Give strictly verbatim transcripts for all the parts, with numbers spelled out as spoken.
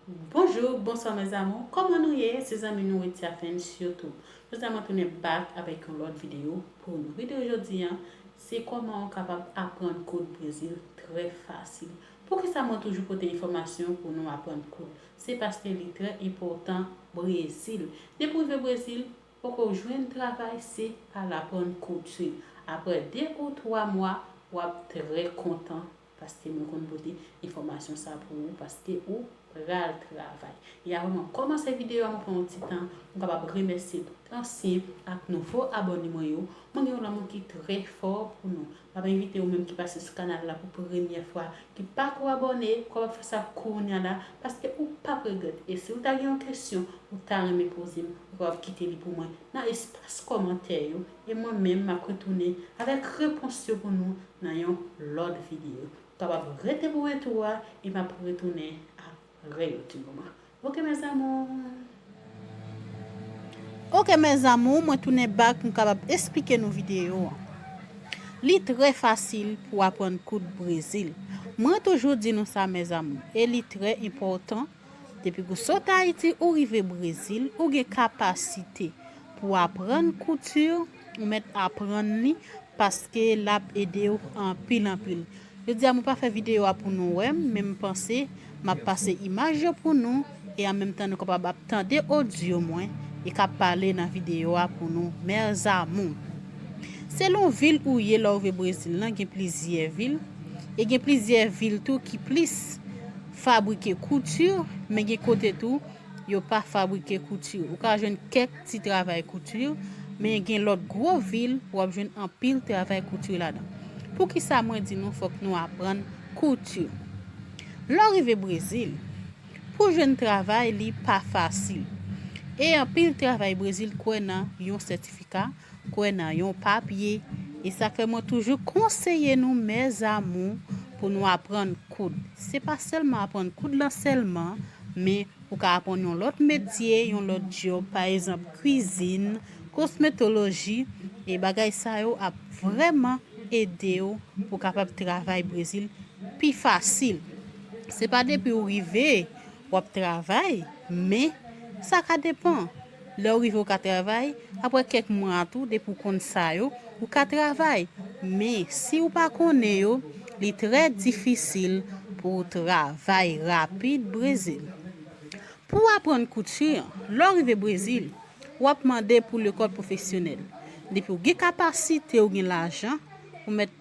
Bonjou, bonswa mes amours, kòman nou ye? Se zanmi nou Wetia Fans sou YouTube. Jodi a mwen tounen back avèk yon lòt videyo pou nou. Videyo jodi a, se kòman ou kapab aprann koud Brezil trè fasil. Poukisa mwen toujou pote enfòmasyon pou nou aprann koud? Se paske li trè enpòtan Brezil. Depi w rive Brezil, poko jwenn travay, se al aprann kouti. Apre de ou twa mwa, w ap trè kontan paske mwen konn pote enfòmasyon sa pou ou, paske ou pral travay. E avan mwen kòmanse videyo a, mwen pran yon ti tan, mwen kapab remèsye tout ansyen ak nouvo abòne mwen yo. Mwen gen yon lanmou ki trè fò pou nou. M ap envite ou menm ki pase sou kanal la pou premyè fwa, ki pako abòne, ou kapab fè sa kounye a la, paske ou p ap regrèt. E si ou ta gen yon kesyon ou ta renmen poze m, ou kapab kite li pou mwen nan espas kòmantè yo. E mwen menm, m ap retounen avèk repons yo pou nou nan yon lòt videyo. Ou kapab rete pou retou a, e m ap retounen apre yon ti moman. Ok mes amours. Ok mes amours, mwen tounen back pou m kapab esplike nou videyo an. Li trè fasil pou aprann koud Brezil. Mwen toujou di nou sa mes amours, e li trè enpòtan. Depi w sot Ayiti, ou rive Brezil, ou gen kapasite pou aprann kouti, ou mèt aprann li, paske l ap ede w anpil, anpil. Jodi a, mwen pa fè videyo a pou nou wè m, men m panse m ap pase imaj yo pou nou, e an menm tan nou kapab ap tande odyo mwen, e k ap pale nan videyo a pou nou, mes amours. Selon vil ou ye lè w rive Brezil lan, gen plizyè vil, e gen plizyè vil tou ki plis fabrike kouti, men gen kote tou, yo pa fabrike kouti. Ou ka jwenn kèk ti travay kouti, men gen lòt gwo vil, w ap jwenn anpil travay kouti ladan. Poukisa mwen di nou fòk nou aprann kouti? Lè w rive Brezil, pou jwenn travay, li pa fasil. E anpil travay Brezil kwè nan yon sètifika, kwè nan yon papye. E sa k fè mwen toujou konseye nou, mes amours, pou nou aprann koud. Se pa sèlman aprann koud lan sèlman, men ou ka aprann yon lòt metye, yon lòt djòb, pa egzanp, kwizin, kosmetoloji, e bagay sa yo ap vrèman ede w pou w kapab travay Brezil pi fasil. Se pa depi w rive, w ap travay, men sa ka depann. Lè w rive, w ka travay, apre kèk mwa tou, depi w konn sa yo, ou ka travay. Men, si w pa konnen yo, li trè difisil pou w travay rapid Brezil. Pou w aprann kouti, lè w rive Brezil, w ap mande pou lekòl pwofesyonèl. Depi w gen kapasite, w gen lajan, ou mèt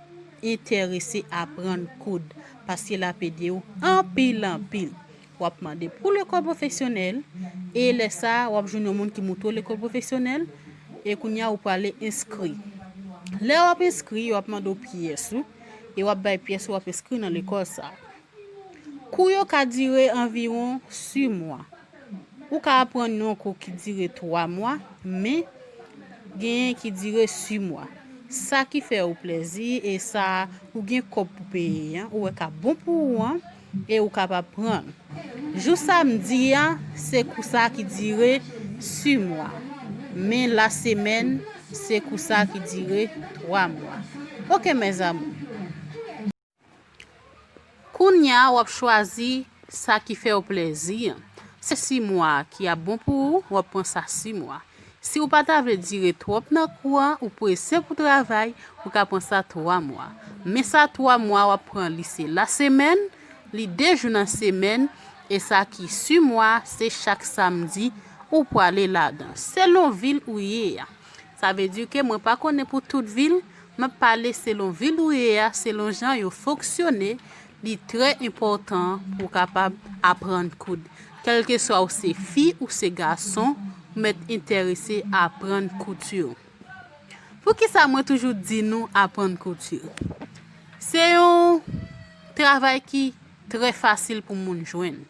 enterese aprann koud, paske l ap ede w anpil, anpil. W ap mande pou lekòl pwofesyonèl, e lè sa a, w ap jwenn yon moun ki montre w lekòl pwofesyonèl, e kounye a, ou prale enskri. Lè w ap enskri, yo ap mande w pyès ou, e w ap bay pyès ou, w ap enskri nan lekòl sa a. Kou yo ka dire anviwon sis mwa. Ou ka aprann yon kou ki dire twa mwa, men genyen ki dire sis mwa. Sa ki fè ou plèzi e sa ou gen kòb pou peye an, ou wè k ap bon pou ou an, e ou kapab pran l. Jou samdi a, se kou sa ki dire sis mwa. Men lasemèn, se kou sa ki dire twa mwa. Ok, mes amours. Kounye a, w ap chwazi sa ki fè w plèzi. Se sis mwa ki ap bon pou ou, w ap pran sa sis mwa. Si w pa ta vle dire twòp nan kou an, ou prese pou travay, ou ka pran sa twa mwa. Men sa twa mwa, w ap pran li se lasemèn, li de jou nan semèn, e sa ki sis mwa, se chak samdi ou prale ladan, selon vil ou ye a. Sa vle di ke mwen pa konnen pou tout vil, m ap pale selon vil ou ye a, selon jan yo fonksyone, li trè enpòtan pou w kapab aprann koud. Kèlkeswa ou se fi ou se gason, ou mèt enterese aprann kouti. Poukisa mwen toujou di nou aprann kouti? Se yon travay ki trè fasil pou moun jwenn.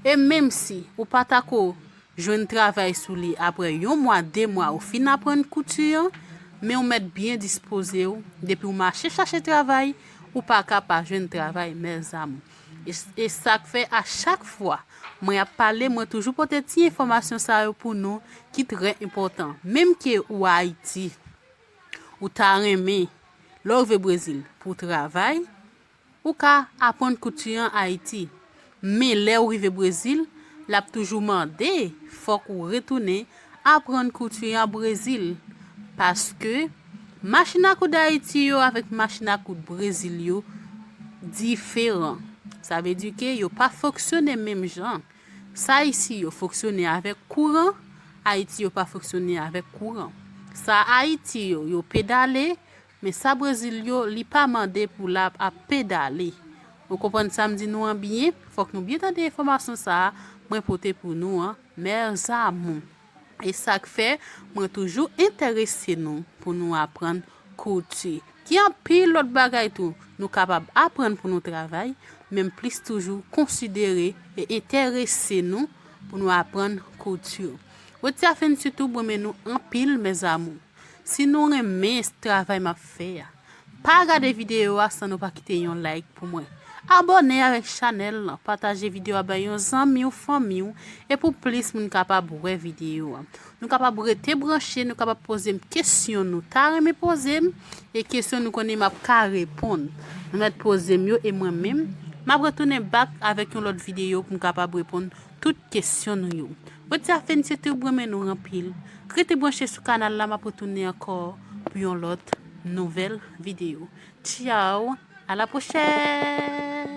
E menm si ou pa ta ko jwenn travay sou li apre yon mwa, de mwa ou fin aprann kouti an, men ou mèt byen dispoze w. Depi w mache chache travay, ou pa ka pa jwenn travay, mes amours. E, e sa k fè a chak fwa mwen ap pale, mwen toujou pote ti enfòmasyon sa yo pou nou ki trè enpòtan. Menm ke ou Ayiti, ou ta renmen, lè w rive Brezil, pou w travay, ou ka aprann kouti an Ayiti. Men lè ou rive Brezil, l ap toujou mande fòk ou retounen aprann kouti an Brezil. Paske machin a koud Ayiti yo avèk machin a koud Brezil yo diferan. Sa vle di ke yo pa fonksyone menm jan. Sa isi yo fonksyone avèk kouran, Ayiti yo pa fonksyone avèk kran. Sa Ayiti yo, yo pedale, men sa Brezil yo, li pa mande pou l ap pedale. Ou konprann sa m di nou an byen? Fòk nou byen tande enfòmasyon sa a mwen pote pou nou an, mèzamou. E sa k fè mwen toujou enterese nou pou nou aprann kouti. Gen anpil lòt bagay tou nou kapab aprann pou nou travay, men m plis toujou konsidere e enterese nou pou nou aprann kouti. Woti a fen sitou brenmen nou anpil, mèzamou. Si nou renmen travay m ap fè a, pa gade videyo a san nou pa kite yon like pou mwen. Abòne avèk chanèl lan, pataje videyo a bay yon zanmi w, fanmi w, e pou plis moun kapab wè videyo a. Nou kapab rete branche, nou kapab poze m kesyon nou ta renmen poze m, e kesyon nou konnen m ap ka reponn. Nou mèt poze m yo, e mwen menm, m ap retounen back avèk yon lòt videyo pou m kapab reponn tout kesyon nou yo. Woti a fen sitou brenmen nou anpil. Rete branche sou kanal la, m ap retounen ankò pou yon lòt nouvèl videyo. Tchaw, a la pwochèn!